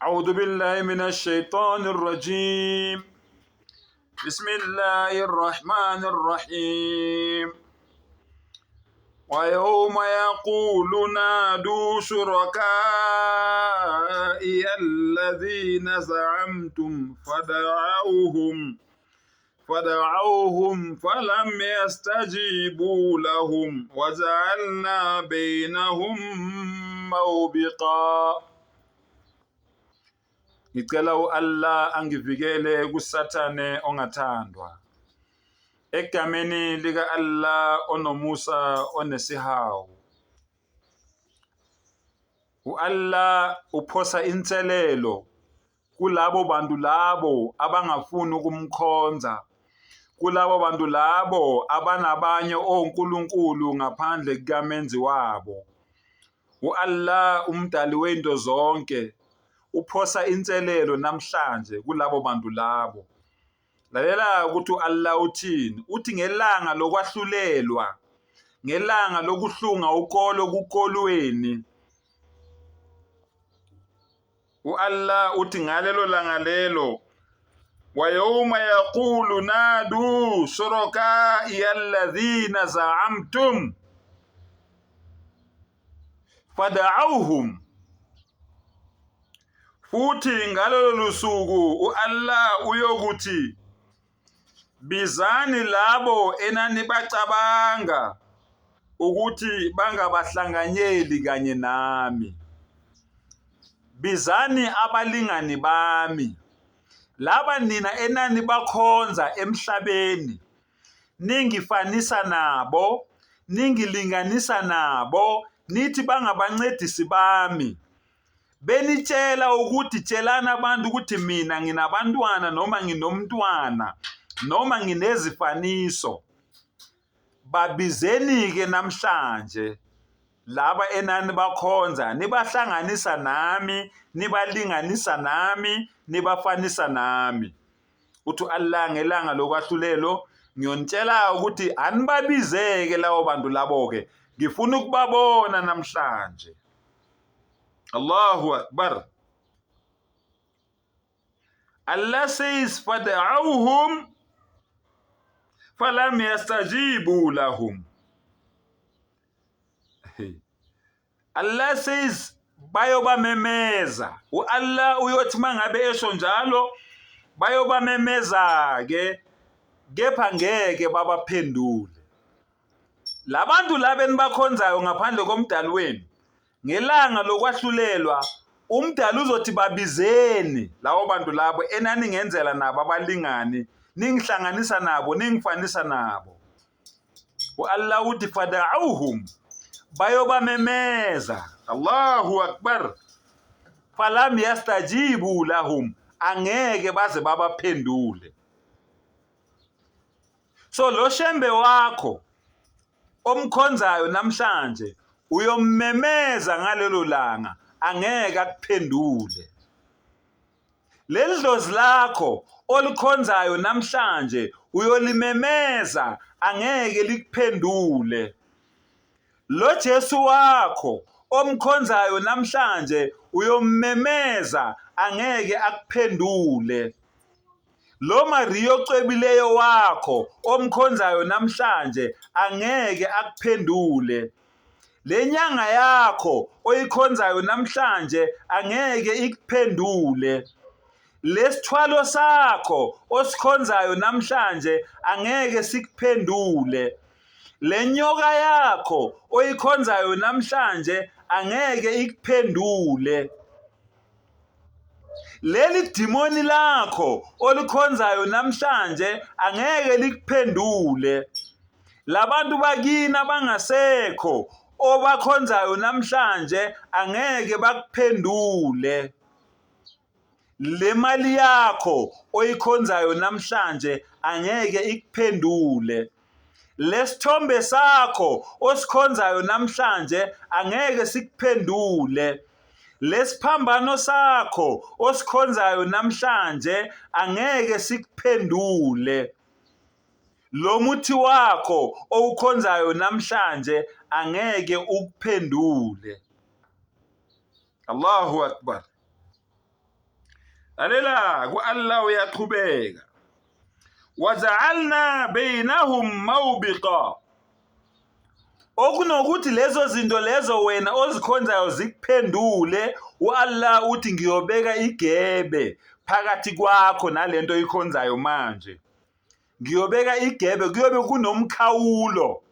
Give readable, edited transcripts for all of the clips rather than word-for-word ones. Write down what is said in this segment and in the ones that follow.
أعوذ بالله من الشيطان الرجيم بسم الله الرحمن الرحيم ويوم يقول نادوا شركائي الذين زعمتم فدعوهم فلم يستجيبوا لهم وجعلنا بينهم موبقا. Ngicela u-Allah angivikele kuSathane ongathandwa. Egameni lika-Allah onomusa onesihawu. U-Allah uphosa inselelo kulabo bantu labo abangafuni ukumkhonza, kulabo bantu labo abanabanye onkulunkulu ngaphandle kukamenzi wabo. U-Allah umdali wento zonke uphosa inselelo namhlanje kulabo bantu labo. Lalela ukuthi u-Allah uthini, uthi ngelanga lokwahlulelwa, ngelanga lokuhlunga ukolo kukolweni. U-Allah uthi ngalelo langa lelo, wayawma yaqulu nadu shurakai alladhina za'amtum fada'awhum, futhi ngalolo lusuku u-Allah uyokuthi bizani labo enanibacabanga ukuthi bangabahlanganyeli kanye nami, bizani abalingani bami laba nina enanibakhonza emhlabeni, ningifanisa nabo, ningilinganisa nabo, nithi bangabancedisi bami, benitshela ukuthi tshelani abantu ukuthi mina nginabantwana noma nginomntwana noma nginezifaniso. Babizeni-ke namhlanje laba enani bakhonza, nibahlanganisa nami, nibalinganisa nami, nibafanisa nami. Uthi u-Allah ngelanga lokwahlulelo ngiyonitshela ukuthi anibabizeke labo bantu labo-ke, ngifuna ukubabona namhlanje. Allahu Akbar. Allah says fad'awhum falam yastajibu lahum. Allah says bayobamemeza. U-Allah uyothi mangabe esho njalo bayobamemeza ke, kepha ngeke babaphendule. Labantu laba enibakhonzayo ngaphandle komdali wenu, ngelanga lokwahlulelwa umdali uzothi babizeni labo bantu labo enaningenzela nabo abalingani, ningihlanganisa nabo, ningifanisa nabo. U-Allah uthi fada'uhum, bayobamemeza. Allahu Akbar. Falam yastajibu lahum, angeke baze babaphendule. So lo shembe wakho omkhonzayo namhlanje uyommemeza ngalelo langa, angeke akuphendule. Leli dlozi lakho olikhonzayo namhlanje uyolimemeza, angeke likuphendule. Lo Jesu wakho omkhonzayo namhlanje uyommemeza, angeke akuphendule. Lo Maria ocwebileyo wakho omkhonzayo namhlanje angeke akuphendule. Le nyanga yakho oyikhonzayo namhlanje angeke ikuphendule. Lesithwalo sakho osikhonzayo namhlanje angeke sikuphendule. Le nyoka yakho oyikhonzayo namhlanje angeke ikuphendule. Leli dimoni lakho olikhonzayo namhlanje angeke likuphendule. Labantu bakini abangasekho obakhonzayo namhlanje angeke bakuphendule. Le mali yakho oyikhonzayo namhlanje angeke ikuphendule. Lesithombe sakho osikhonzayo namhlanje angeke sikuphendule. Lesiphambano sakho osikhonzayo namhlanje angeke sikuphendule. Lo muthi wakho owukhonzayo namhlanje angeke ukuphendule. Allahu Akbar. Lalela ku-Allah uyaqhubeka. Waja'alna bainahum mawbiqa. Okunokuthi lezo zinto lezo wena ozikhonzayo zikuphendule, u-Allah uthi ngiyobeka igebe phakathi kwakho nalento oyikhonzayo manje. Ngiyobeka igebe kuyobe kunomkhawulo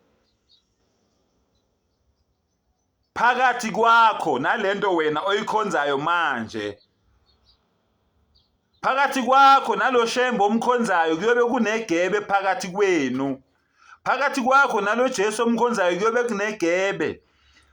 phakathi kwakho nalento wena oyikhonzayo manje. Phakathi kwakho nalo Shembe omkhonzayo kuyobe kunegebe phakathi kwenu. Phakathi kwakho nalo Jesu omkhonzayo kuyobe kunegebe.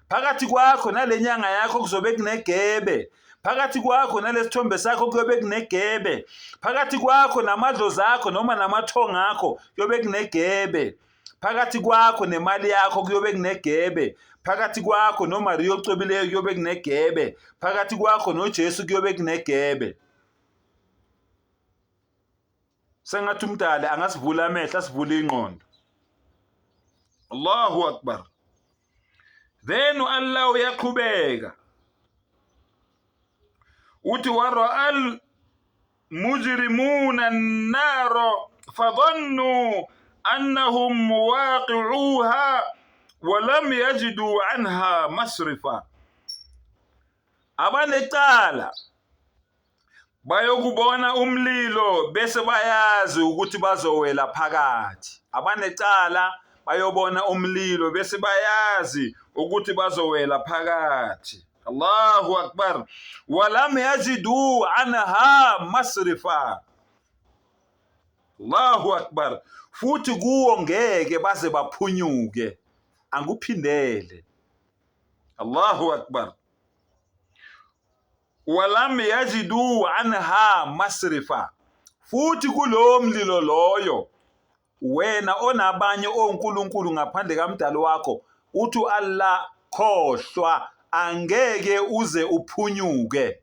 Phakathi kwakho nale nyanga yakho kuzobe kunegebe. Phakathi kwakho nalesithombe sakho kuyobe kunegebe. Phakathi kwakho namadlozi akho noma namathonga akho kuyobe kunegebe. Phakathi kwakho nemali yakho kuyobe kunegebe. Phakathi kwakho noMariya ocwebileyo kuyobe kunegebe. Phakathi kwakho noJesu kuyobe kunegebe. Sengathi umdali angasivula amehlo asivule ingqondo. Allahu Akbar. Then Allah uyaqhubeka. Uthi wara'al mujrimuna an-nara fadhannu annahum muwaqi'uha wa lam yajidu anha masrifa. Abanecala bayokubona umlilo bese bayazi ukuthi bazowela phakathi. Abanecala bayobona umlilo bese bayazi ukuthi bazowela phakathi. Allahu akbar. Walam yajidu anha masrifa. Allahu akbar. Futhi kuwo ngeke baze baphunyuke. Angikuphindele. Allahu akbar. Walam yajidu anha masrifa. Futhi kulowo mlilo loyo wena onabanye onkulunkulu ngaphandle kamdali wakho uthi uAllah khohlwa angeke uze uphunyuke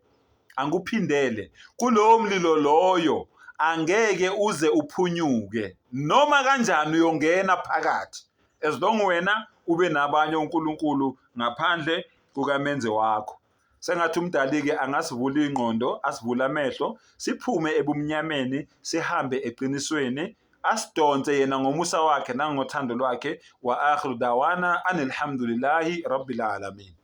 angikuphindele kulowo mlilo loyo angeke uze uphunyuke noma kanjani uyongena phakathi as long wena ube nabanye onkulunkulu ngaphandle kukamenzi wakho. Sengathi uMdali-ke angasivula iy'ngqondo, asivule amehlo, siphume ebumnyameni, sihambe eqinisweni, asidonse yena ngomusa wakhe nangothando lwakhe. Wa akhiru dawana anilhamdulillahi rabbil alamin.